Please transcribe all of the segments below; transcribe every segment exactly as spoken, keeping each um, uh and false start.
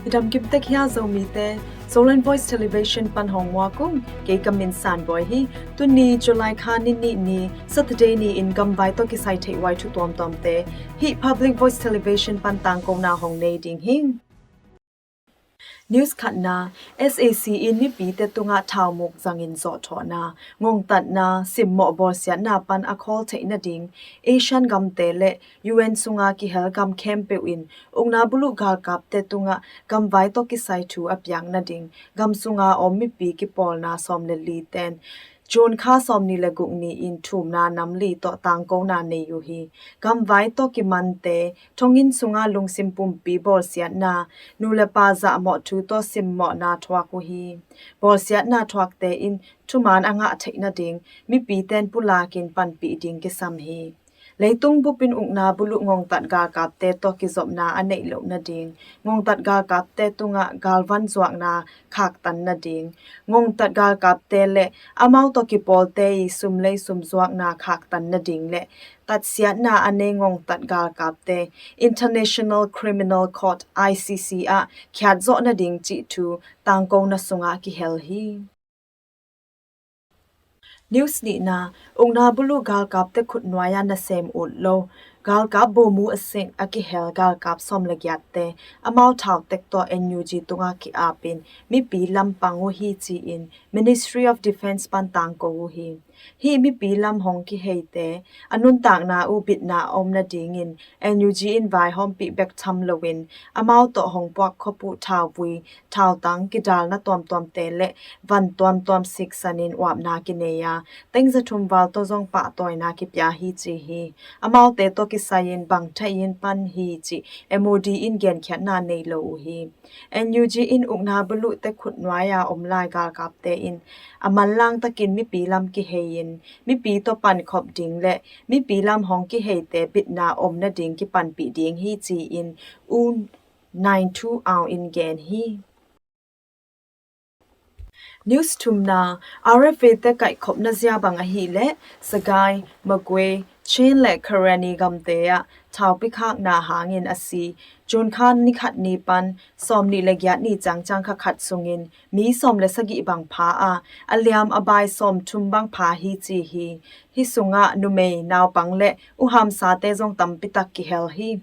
Midam kim tek hia Zomite, Zoland Voice Television pan hong muak ung, kei ka min San Bawi hi. Tuni July kha ni nih ni Saturday ni-in gamvai tawh kisai theihhuai thu tuamtuamte hih Public Voice Television pan tangkona hong nei ding hi. News khatna, S A C in mipite tungah thaumuk zangin zawhthawhna, ngongtatna, simmawh bawlsiatna pan a khawl theih nading Asian gamte le U N sunga kihel gam khempeuh in ukna buluh galkapte tungah gamvai tawh kisai thu a piak nading gam sunga om mipi kipawlna sawm le li ten June kha sawmnih le guk ni-in thumna nam li tawh tangkona nei uh hi. Gamvai tawh kimante, thonginn sunga lungsim pumpi bawlsiatna, nu le pa zahmawh thu tawh simmawhna thuak uh hi. Bawlsiatna thuakte in thuman a ngah theih nading mipite in pulakin panpih ding kisam hi. Leitung bupin ukna buluh ngongtat galkapte tawh kizopna a neih loh nading, ngongtat galkapte tungah galvan zuakna khaktan nading, ngongtat galkapte le amau tawh kipawlte i sum lei sum zuakna khaktan nading le tatsiatna a nei ngongtat galkapte International Criminal Court, I C C ah khiatzawh nading cih thu tangkona sungah kihel hi. News nihna, ukna buluh galkapte khutnuai-a nasem ut lo galkap bawmu a sik a kihel galkap sawm le giatte amau thautek tawh N U G tungah ki-apin mipi lam pang uh hi ci-in Ministry of Defence pan tangko uh hi. Hih mipi lam hong kiheite a nuntakna uh bitna a om nadingin N U G in vaihawmpih bek tham loin amau tawh hong puak khop uh thauvui, thautang, kidalna tuamtuamte le van tuamtuam siksanin uapna kinei a, teng za thum val tawh zong pahtawina kipia hi ci hi. Amaute tawh kisai-in bang thei-in pan hi cih M O D in genkhiatna nei lo uh hi. N U G in ukna buluhte khutnuai-a om lai galkapte in a manlang takin mipi lam kihei-in mipi tawh pankhop ding le mipi lam hong kiheite bitna om nading kipanpih ding hi ci-in U Nine Two Aung in gen hi. News thumna, R F A te kaihkhopna zia bang ahih leh Sagaing, Magway, Chin le Karenni gamte ah thaupi khakna hangin a si June kha ni khat ni pan sawmnih le giat ni ciangciang kha khat sungin mi sawm le sagih bang pha a, a liam a bai sawmthum bang pha hi ci hi. Hih sungah numei, naupang le u hamsate zong tampi tak kihel hi.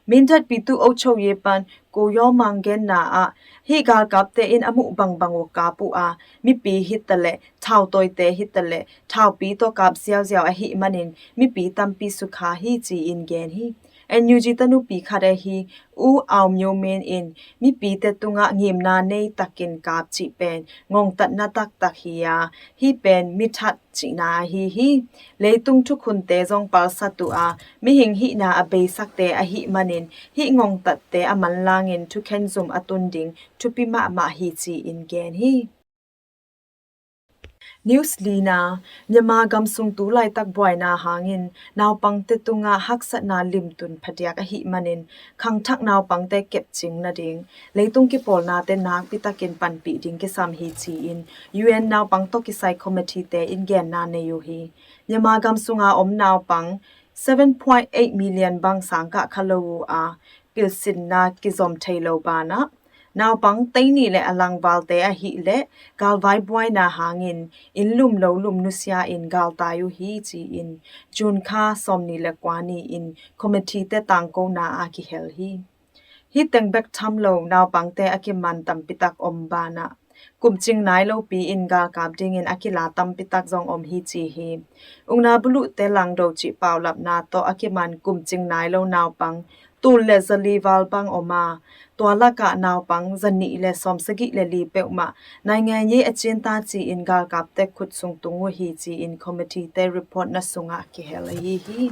Mindat Pyithu Aung Chyaw-ye pan Ko Yaw Mang genna ah hih galkapte in a muh bangbang uh kap uh a, mipi hitaleh thautawite hitaleh thaupi tawh kap ziauziau ahih manin mipi tampi sukha hi ci-in gen hi. N U G tanupi khat ahi U Aung Myo Min in mipite tungah ngimna nei takin kap cih pen ngongtatna taktak hi a, hih pen mithat cihna ahi hi. Leitung thukhunte zong palsat uh a, mihing hihna a beisakte ahih manin hih ngongtatte a manlangin thukhen zum a tun ding thupi mahmah hi ci-in gen hi. News lina, Myanmar gamsung tu laitak buaina hangin naupangte tungah haksatna limtun phadiak ahih manin khangthak naupangte kepcing nading leitung kipawlnate nakpi takin panpih ding kisam hi ci-in U N naupang tawh kisai committee-te in genna nei uh hi. Myanmar gamsunga om naupang seven point eight million bang sangkah kha lo uh a, pilsinna kizom thei lo banah naupang tei nih le a langvalte ahih leh galvai buaina hangin inn lum lo lum nusia in galtai uh hi ci-in June kha sawmnih le kua ni-in committee-te tangkona a kihel hi. Hih teng bek tham lo naupangte a kiman tampi tak om banah kumcing nai lopi in galkap dingin a kila tampi tak zong om hi ci hi. Ukna buluhte langdo cih paulapna tawh a kiman kumcing nai lo naupang tul le zali val bang om a, tua lakah naupang zanih le sawmsagih le li peuhmah naingainye a cinta ci-in galkapte khut sung tung uh hi ci-in committee-te report-na sungah kihel ahi hi.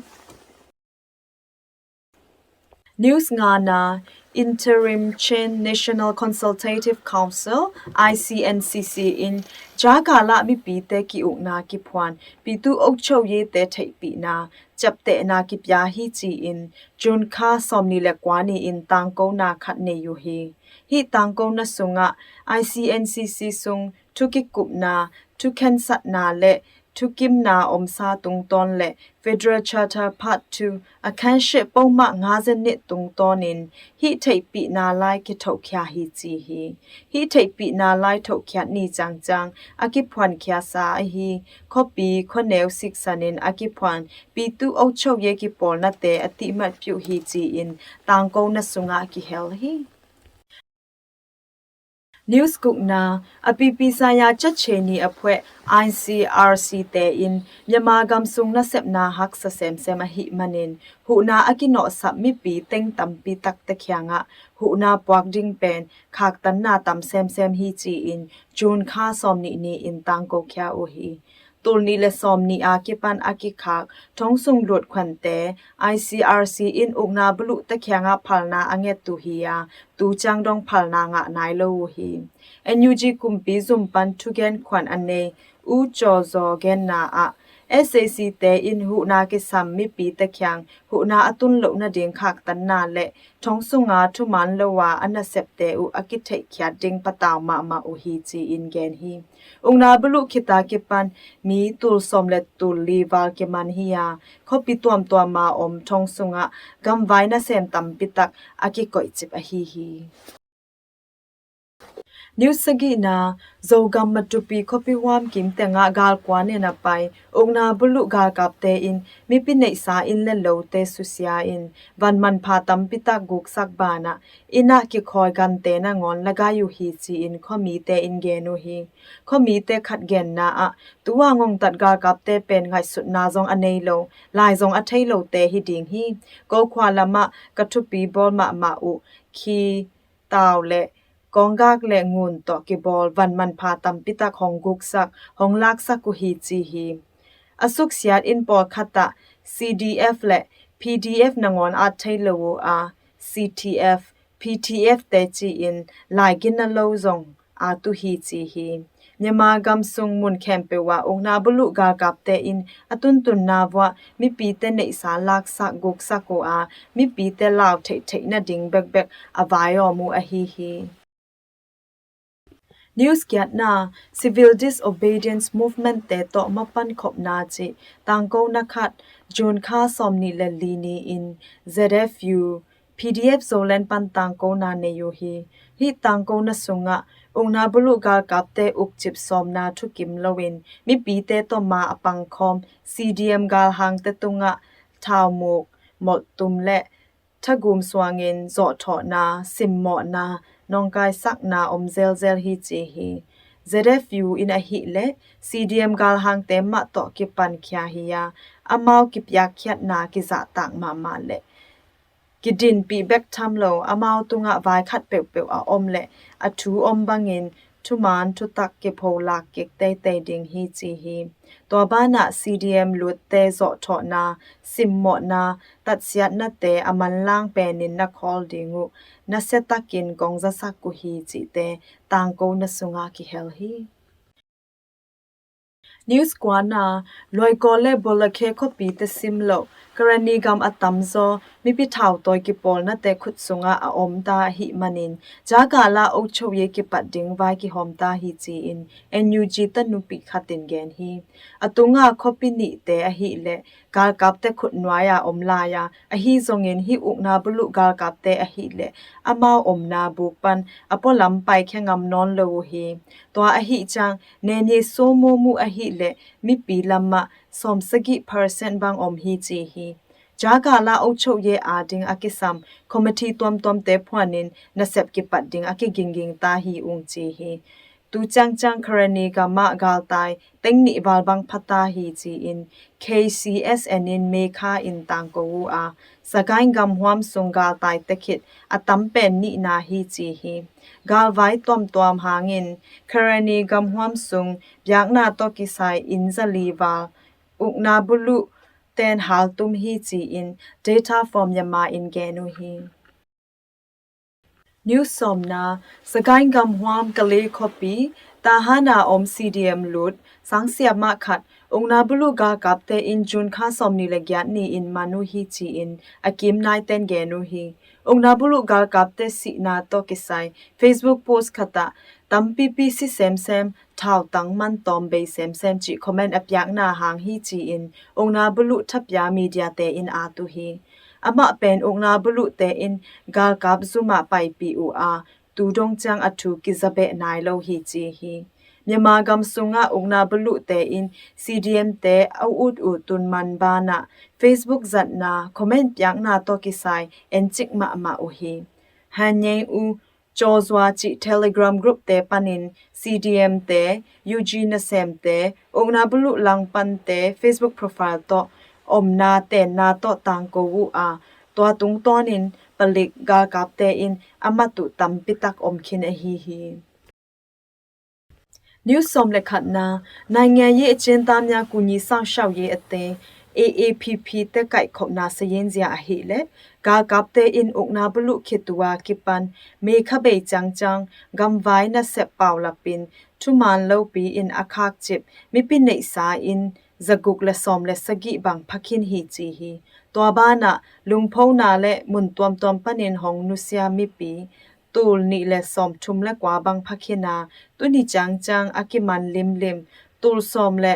News ngana, Interim Chin National Consultative Council, I C N C C in Jakarta mipite ki-ukna kiphuan Pyithu Aung Chyaw-ye-te theihpihna ciaptehna kipia hi ci-in June kha sawmnih le kua ni-in tangkona khat nei uh hi. Hih tangkona sungah I C N C C sung thu kikupna, thu khensatna le thukimna omsa tungtawn le Federal Charter Part two a khansiah pawlmah nga zenit tungtawnin hih theihpihna lai kithohkhia hi ci hi. Hih theihpihna lai thohkhiat ni ciangciang a kiphuankhiasa ahi khuapi khuaneu siksanin a kiphuan pitu ochoye kipawlnate a tihmatpiuh hi ci-in tangkona sungah kihel hi. News gukna, a pipi saya ciache ni a phueh I C R C te in Myanmar gam sung nasepna haksa semsem ahih manin huhna a kinawhsap mipi teng tampi takte kiangah huhna puak ding pen khaktanna tam semsem hi ci-in June kha sawmnih ni-in tangkokhia uh hi. Tul nih le sawmnih a kipan a kikhak thong sung lutkhuante I C R C in ukna buluhte kiangah phalna a nget uh hi a, tu ciang dong phalna ngah nai lo uh hi. N U G kumpi zum pan thugen khuan a nei U Caw Zaw genna ah S A C te in huhna kisam mipite kiang huhna a tun loh nading khaktanna le thong sunga thuman lo a a nasepte uh a kitheihkhiat ding patau mahmah uh hi ci-in gen hi. Ukna buluh khita kipan mi tul sawm le tul li val kiman hi a, khuapi tuamtuama om thong sungah gamvai nasem tampitak a kikoihcip ahi hi. News sagihna, Zogam Matupi khuapi huam kim tengah galkuan in a pai ukna buluh galkapte in mipi neihsa inn le lote susia in van manpha tampitak guksak banah innah kikhawi gante nangawn lagai uh hi ci-in khuamite in gen uh hi. Khuamite khat genna ah tua ngongtat galkapte pen ngaihsutna zong a nei lo, lai zong a thei lote hi ding hi. Ko khua lamah ka thupi bawl mahmah uh khi tau le kawnggak le ngun tawh kibawl van manpha tampitak hong guksak hong laksak uh hi ci hi. A suksiat inn pawlkhat ah C D F le P D F nangawn at thei lo uh a, C T F, P T F te ci-in lai gina lo zong at uh hi ci hi. Myanmar gam sung mun khempeuh ah ukna buluh galkapte in a tuntunna vuah mipite neihsa laksak guksak uh a, mipite lau theihtheih nading bekbek a vaiawm uh ahi hi. News giatna, Civil Disobedience Movement te tawh mapan khopna cih tangkona khat June kha sawmnih le li ni-in Z F U, P D F Zoland pan tangkona nei uh hi. Hih tangkona sungah ukna buluh galkapte ukcip sawmna thukim loin mipite tawh ma a pangkhawm C D M galhangte tungah thaumuk, molhtum le thagum suangin zawhthawhna, simmawhna, nawngkaisakna om zelzel hi ci hi. Z F U in ahih leh C D M galhangte mah tawh kipankhia hi a, amau kipiakkhiatna kizahtak mahmah leh kidinpih bek tham lo, amau tungah vai khat peuhpeuh a om leh a thu om bangin thuman thutak kipholak kik teitei ding hi ci hi. Tua banah C D M lutte zawhthawhna, simmawhna, tatsiatnate a manlang penin na khawl ding uh nasiatakin kong zasak uh hi cihte tangkona sungah kihel hi. News kuana, Loikaw le Bawlakhe khuapite sim loh Karenni gam a tamzaw mipi thautawi kipawlnate khut sungah a omta ahih manin Jagala Ochoye kipat ding vai kihawmta hi ci-in N U G tanupi khatin gen hi. A tunga khuapi nihte ahih leh galkapte khut nuai-a om lai-a, ahi zongin hih ukna buluh galkapte ahih leh amau omna buk pan a pualam paikhia ngam nawn lo uh hi. Tua ahih ciang neni sawmawm uh ahih leh mipi lamah sawmsagih percent bang om hi ci hi. Jagala Ochoye ading a kisam committee tuamtuamte phuanin nasep kipat ding a kigingging ta hi ung ci hi. Tu ciangciang Karenni gamah galtai teng nih val bang phata hi ci-in K C S N in May kha in tangko uh a, Sagaing gamhuam sung galtaite khit a tam pen nihna hi ci hi. Galvai tuamtuam hangin Karenni gamhuam sung biakna tawh kisai inn zali val ukna buluh ten haltum hi ci-in Data for Myanmar in gen uh hi. News sawmna, Sagaing gamhuam Kale khuapi Tahan a om C D M Lut, sang siamah khat, ukna buluh galkapte in June kha sawmnih le giat ni-in man uh hi ci-in a kim naite'n gen uh hi. Ukna buluh galkapte sihna tawh kisai Facebook post khat ah, tampipi si semsem, thautang man tawm bei semsem cih comment a piakna hang hi ci-in ukna buluh thapia mediate in at uh hi. Amah pen ukna buluhte in galkap zum ah paipih uh a, tu dong ciang a thu kizabeh nai lo hi ci hi. Myanmar gam sungah ukna buluhte in C D M te a ut uh tun man banah Facebook zatna, comment piakna tawh kisai encik mahmah uh hi. Hanyei uh Cawzua cih Telegram group te panin C D M te, U G nasemte, ukna buluh langpante Facebook profile tawh omna tenna tawh tangko uh a, tua tungtawnin palik galkapte in a mat uh tampitak om khin ahi hi. News sawm le khatna, နိုင်ငံရေးအကျဉ်းသားများကူညီစောင့်ရှောက်ရေးအသင်း A A P P တက်ကင်ခုတ်နာစာရင်းဇယားအဟိလေ galkapte in ukna buluh khit uh a kipan May kha bei ciangciang gamvai nasep paulapin thuman lopi in a khakcip mipi neihsa in zaguk le sawm le sagih bang phakhin hi ci hi. Tua banah lungphona le mun tuamtuam panin hong nusia mipi tul nih le sawm thum le kua bang phakhin a, tuni ciangciang a kiman limlim tul sawm le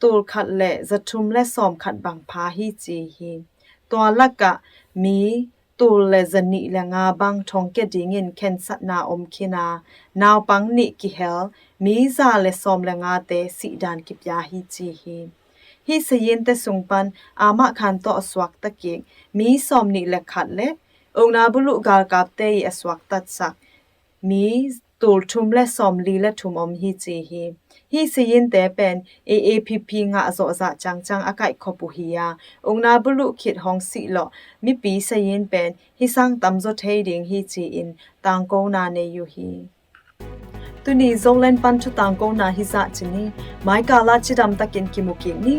tul khat le za thum le sawm khat bang pha hi ci hi. Tua lakah mi tul le za nih le nga bang thongkia dingin khensatna om khin a, naupang nih kihel mi za le sawm le ngate sihdan kipia hi ci hi. Hih sayinte sung pan amah khan tawh a suakta kik mi sawm nih le khat le ukna buluh galkapte i a suaktatsak mi tul thum le sawm li le thum om hi ci hi. Hih sayinte pen A A P P ngah zawhzah ciangciang a kaihkhop uh hi a, ukna buluh khit hong sihlawh mipi sayin pen hih sang tamzaw thei ding hi ci-in tangkona nei uh hi. Tuni Zoland pan thu tangkona hizah ci ni. Maikala cidamtakin kimu kik ni.